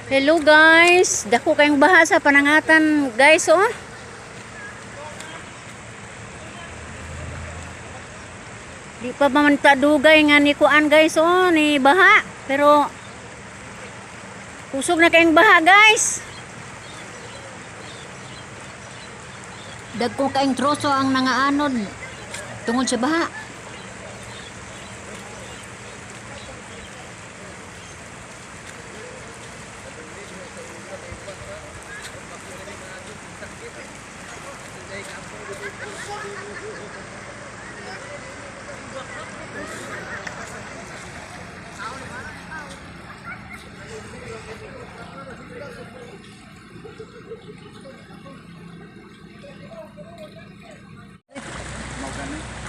Hello guys, dako kayong baha sa Panangatan guys, oh. Di pa man ta dugay nga ni kuan guys, oh, ni baha, pero kusog na kayong baha, guys. Dagko kayong troso ang nangaanod tungod sa baha.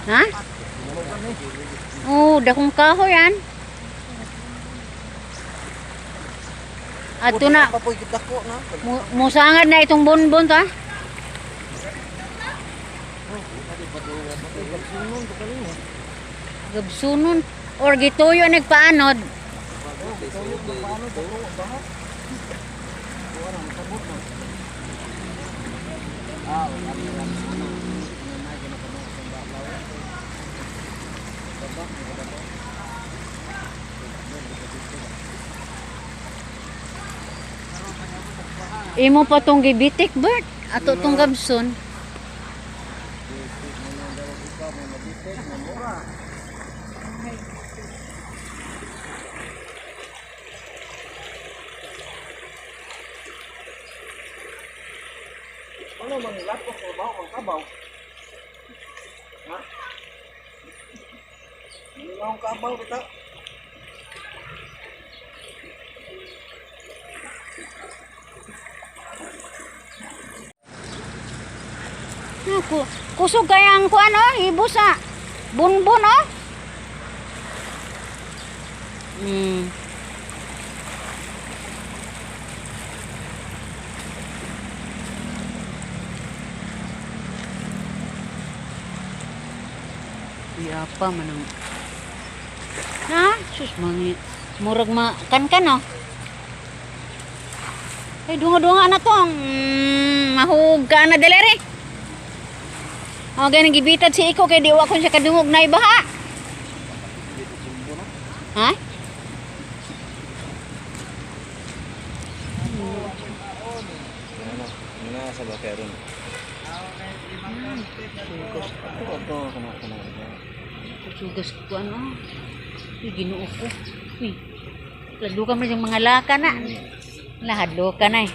Ha? Oh, dakong kahoy yan. Ato na, Papoy kita ko na. Musangad na itong bonbon ta. Gabsunon or gituyo nagpaanod. Imo pa tong gibitik, Bert. Ato tong gabson. Ano mang lapok o bawo mang kabaw? Ha? Ano lang kabaw kita? Naku, kusog kaya ang kuan oh, ibus ah. Bunbun oh. Iya pa man ang. Ha? Sus mangi. Murag ma kan kan oh. Ay, dunga-dunga na to. Mahug ka na dalere. O, ganang gibitad si Iko kay di wa ko siya kadungog na ibaha. Ha? Ano sa bakeron? Sugas Ito ito kana kana. Sugas ko ano. Uy, Ginoo ko. Uy. Ladlo ka man siyang mga laka na. Lahadlo ka na eh.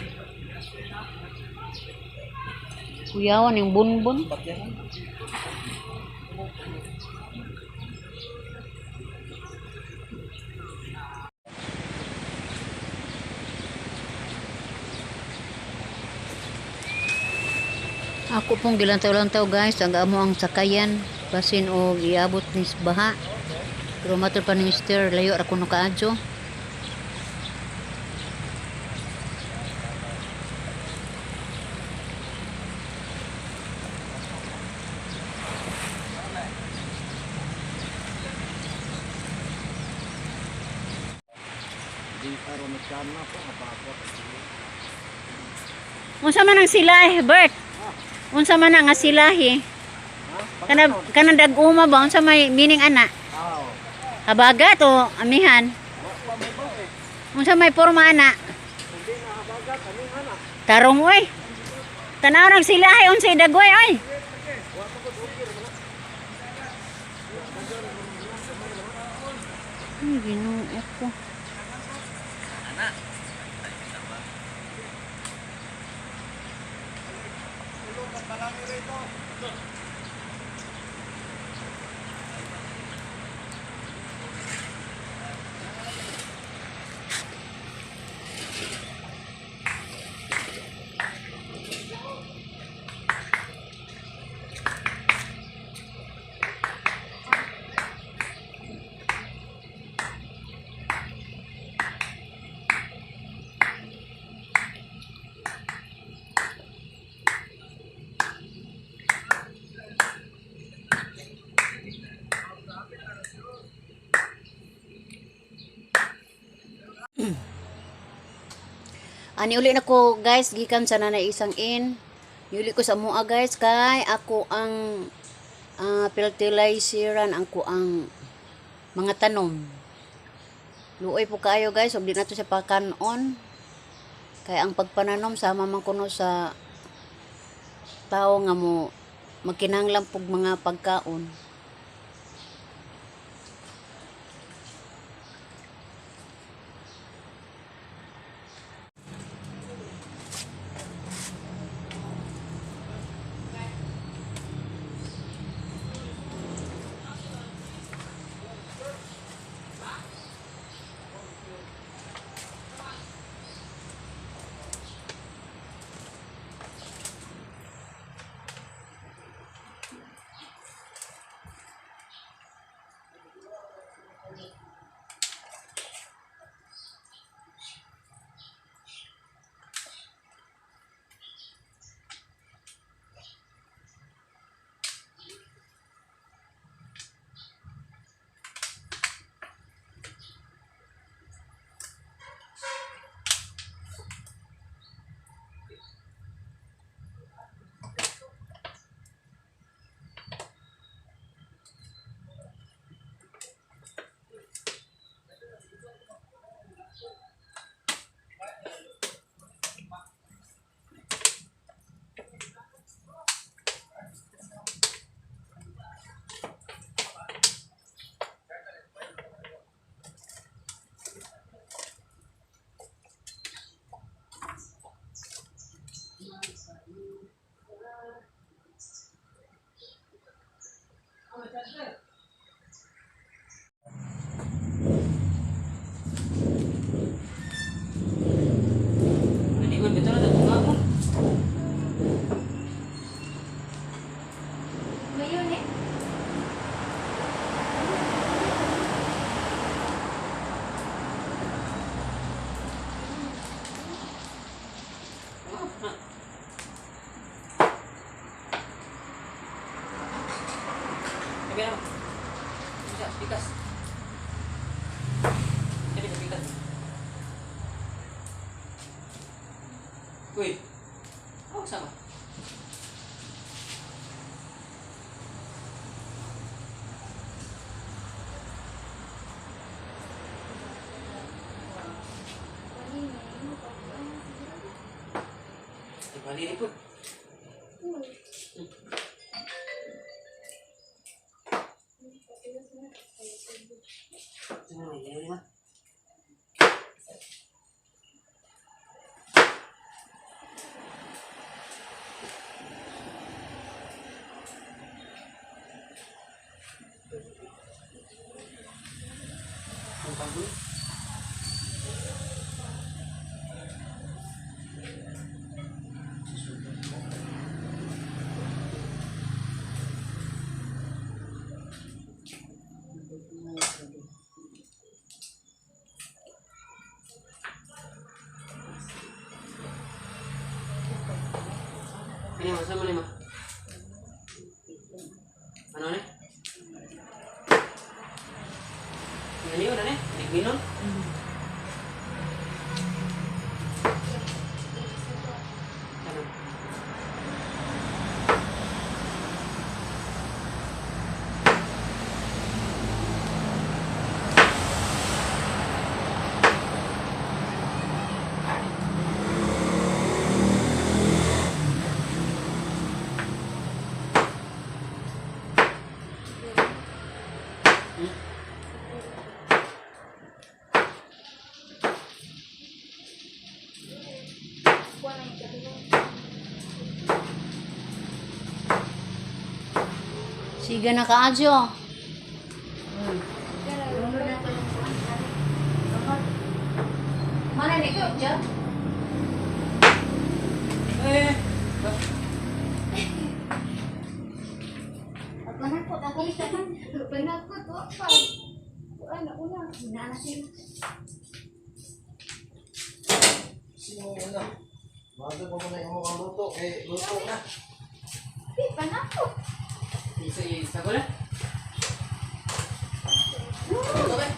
Kuyawan yung bunbun. Ako pong gilantaw-lantaw guys, ang amo ang sakayan basin og iabot ni baha. Pero matod pa ni Mister, layo ra kuno kaadyo. Di karon kana po mababot. Unsa man ang silahi, Bert? Unsa man ang silahi? Kana kanang dag-uma ba unsa may meaning ana? Aw. Habagat o amihan? Unsa may porma ana? Tarong oy. Tanaw nang silahi unsay dagway oy. Ay, Ginoo ko. Ani uli na ko, guys, gikan sa Nanay Isang Inn. Niuli ko sa mua, guys, kay ako ang fertilizeran ang ko ang mga tanom. Luoy po kaayo, guys, ug di nato siya pakanon. Kay ang pagpananom sama man kuno sa tao nga mo magkinahanglan pug mga pagkaon. Nalikod bitaw na tunga ko. Mayon eh. Sabi na. Isa, pikas. Sabi sa pikas. Uy. Oh, sama. Di bali po. Ano, yun na. Ang pagod. Ano ma? Saan mo na ma? Ano na? Ano yun? Ano? Nagminon? Ano? Sige na kaadyo. Mana ni ko, Jo? Eh! Panakot ako ni Panakot, wa pa. Ano, una. Nana sila. Sino una? Bago pa mo na imo ang luto kay luto na. Di, panakot. Isa, isa ko na. Ito ba?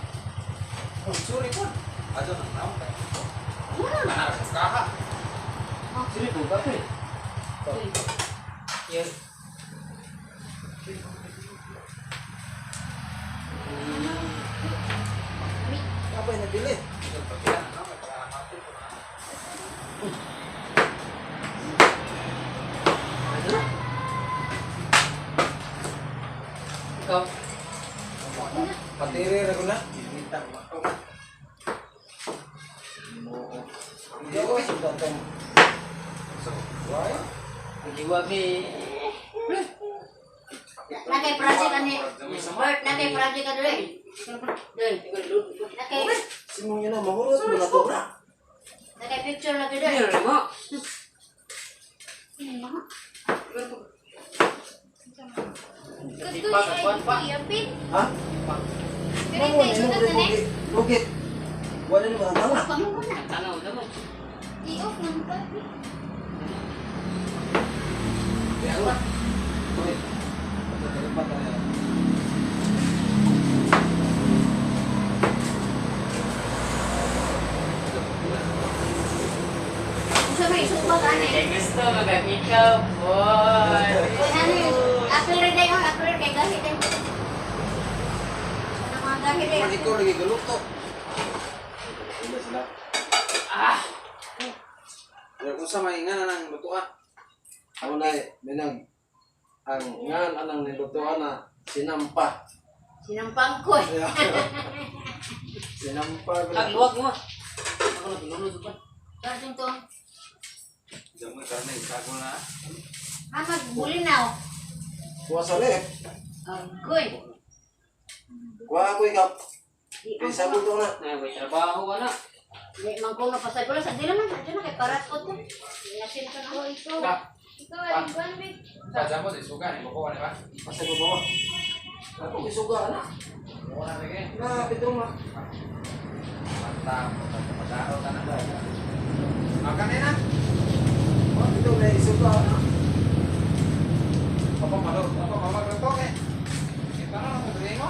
Oh, sorry po. Ato nang naon kay. Kaha. Dili ko kape. Yes. Kapay nabili. Ano? Ikaw. Patiri ra ko na. Ikaw sa datong. Why? Nagdiwa mi. Nakay project ani. Bert, nakay project ka dili. Dili. Nakay Simong yun na, mahurot mo na to. nakay picture lagi dili. Ano mo? Good ay yapin. Ha? Pero hindi Mo ko na lugit. Lugit. Wala ni mga tanga. Pangulo na. Tanaw na mo. I-off nang pa. Uy. Pagkakalipat na yan. Unsa may isubag ani? Kay gusto magagikaw, boy. Uy, ano yun? Apple rin dayon, apple rin kay gahi din. Ano mga gahi din? Pag ikaw lagi galuto. Sila sila. Ah! Pero kung sa may nga na nang lutuan. Ako na minang ang ngan anang nilutuan na sinampa. Sinampang ko eh. Sinampa ko Kag luwag mo. Ako na tulunod pa. Karsing to. Diyan mo karne, isago na. Hamag bulinaw. Kuha sa left. Agoy. Kuha ako ikaw. Di Kay sabon to na. Na may trabaho ka na. Di man ko napasay ko lang sa dila man. Adyo na kay parat ko to. Nasin ko na. Oh, ikaw. Ba? Ikaw ay buwan big. Sa dyan mo, isuga, ni Boko, di ba? Pasay ko ba? Ako isuga na. Boko na lagi. Na pitong na. Manta, manta, manta, na. Makan na. Oh, pitong na isuga na. Papa malo, papa mama luto eh. Ito na nang diri mo.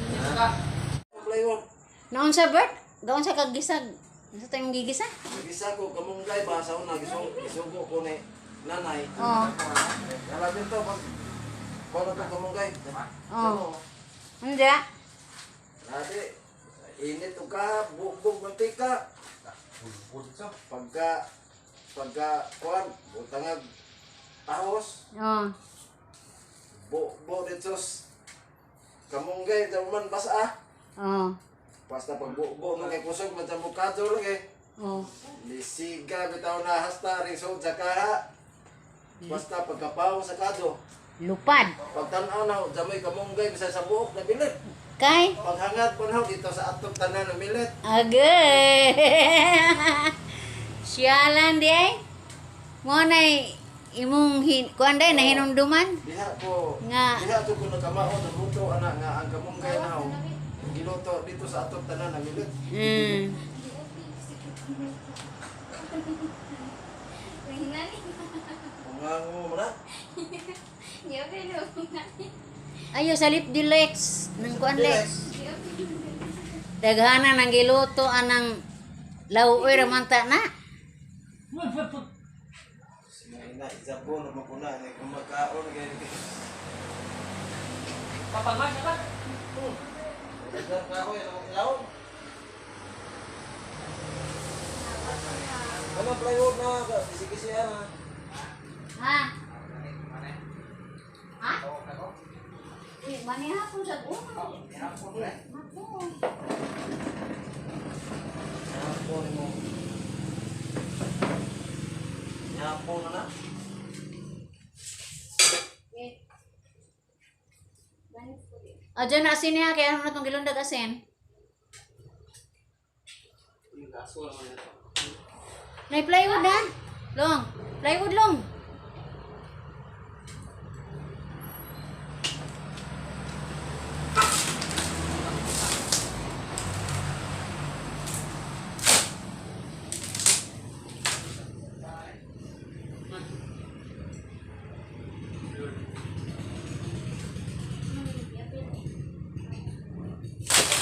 Isuga. Plywood. Naon sa Bert? Gaon sa kagisag. Unsa tayong gigisa? Gisa ko kamunggay ba sa una gisugo ko ni nanay. Oh. Alam nito pag kuha na to kamunggay. Oh. Hindi. Dati init og ka, bugbog mantika. Pagka pagka kuan butangag tahos Oh. bo bo dito kamunggay daw man basa. Oh. Basta pag bubo mo kay kusog man sa bukado lagi. Oh. Lisiga bitaw na hasta ring sud sa kaha. Basta pagkapaw sa kado. Lupad. Pagtan-aw na jamoy kamunggay bisa sa buok na bilit. Kay Paghangat panhaw dito sa atong tanan na milit. Agay. Siyalan di ay. Mo nay imong hin kuan day nahinumduman Diha ko nga diha to ko nagkamao na luto ana nga ang kamunggay na giluto dito sa atong tanan na milit. Nani. Ungango mo na. Yapin nani. Ayo sa lip di Lex nang kuan Lex. Daghana nang giluto anang lawoy ra man ta na. Sinay na isabon na makuna kay kumakaon kay Papa nga siya ba? Daghang kahoy ang ilawom. Ano plywood na kisi-kisi ana. Ha? Ha? Eh, manihapon sa uno. Ako. Nyapo mo. Nyapo na na. Eh. Ah, dyan na asin niya. Kaya ano na itong gilundag asin? Yung gaso naman ito. May plywood ha? Long. Plywood long.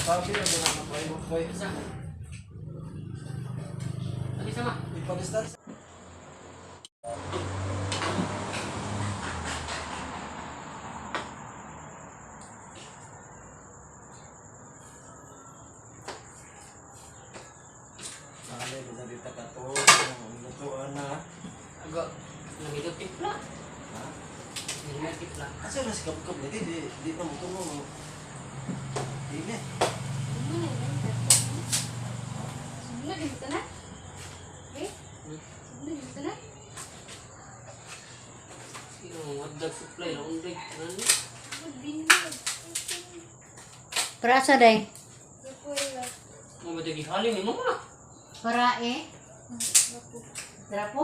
Sabi na din ang plywood ko. Isa. Lagi sama. Ipa-distance. si kabukab lagi di di na mo tumo. Di na. Sunod dito na. Okay? Sunod dito na. Yung hotdog supply, laundry. Ano? Binlog. Para sa day. Kapuela. Mo ba gihalin ni mama? Para eh. Trapo?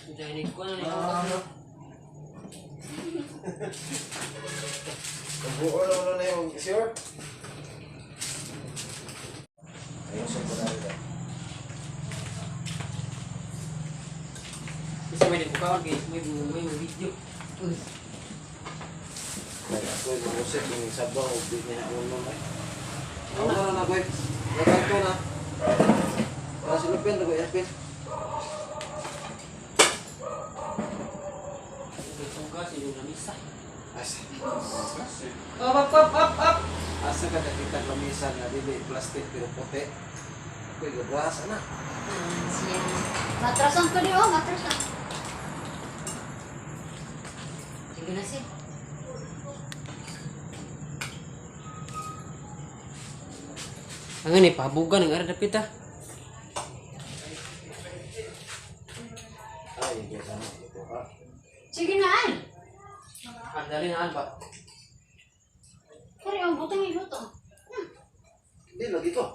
Dahil ko na ni mama. Buo na na yung sure. Ayun sa pala. Isa may nagbukaon kay may video. Uy. Ako yung usip yung sabaw di niya unom ay. Ako na na boy. Nagkanto na. Para sa lupin, nagoy apin. Tugas yung lamisa. Asa. Up up up up up. Asa ka nakita lamisa nga dili plastic pero puti. Ako'y gabras ana. Siya. Matrasan ko di oh, matrasan. Sige na si. Ang ni pahabugan ang ara dapit ah. Ay, guys, ano ito ka. Sige na ay. Ang dali na ba? Kari ang butang iluto. Di lagi to.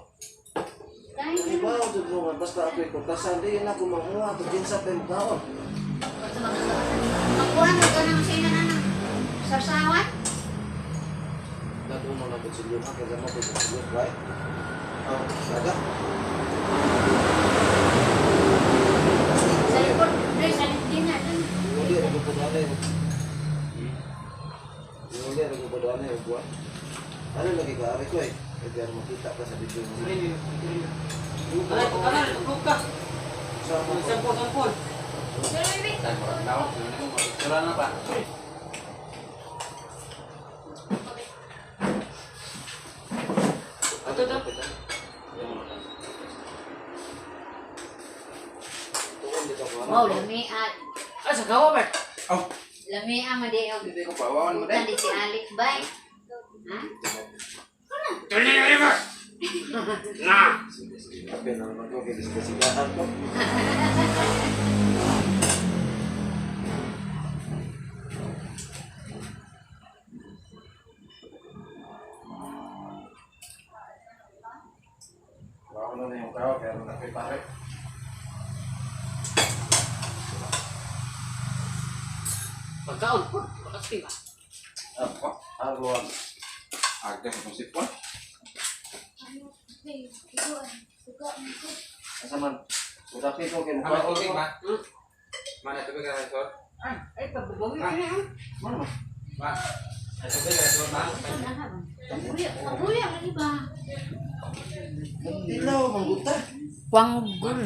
Kain Di ka ba na. jud mo nga basta ako'y kutasan di na ko manguha to kinsa pa mo kaon. Magkuhan ka ng sina na ng sarsawan. Dato mo na kutsilyo ha kaya mo kutsilyo, right? Oh, daga. Sa likod, pre, sa likod na. Dun. Hindi ra ko pudane. Hindi ra ko pudane og buwan. Ano lagi ka ari ko eh. Kaya makita pa sa video mo. Alay, pagkalan, uplog ka. Sa mo. Sampol, sampol. Wala na pa. Ito, ito. Tuon dito ko. Wow, lami at Ay, sa gawa ba? Oh, lami ang madi og hindi ko pa. Wawan mo butan din. di si Alex bay. Ha? Sige, sige. Kape na naman ko. Kaya sigahan ko. Wala na yung tao, kaya na kape pare. Pagkaon po. Pagkaon ba? Ako. Arwan. Aga sa kong sipon. Ano? Hey, iguan. Suka mo ko. Asa man? Utapi ko kay Ama mukha tubig ko. ma. Mana tubig ka sir? Ay, pagbubawi ka na. Mana man? Ma. Ay tubig ka sir ma. Pabuya, pabuya lagi ba? Dilaw mangguta. Kwanggul.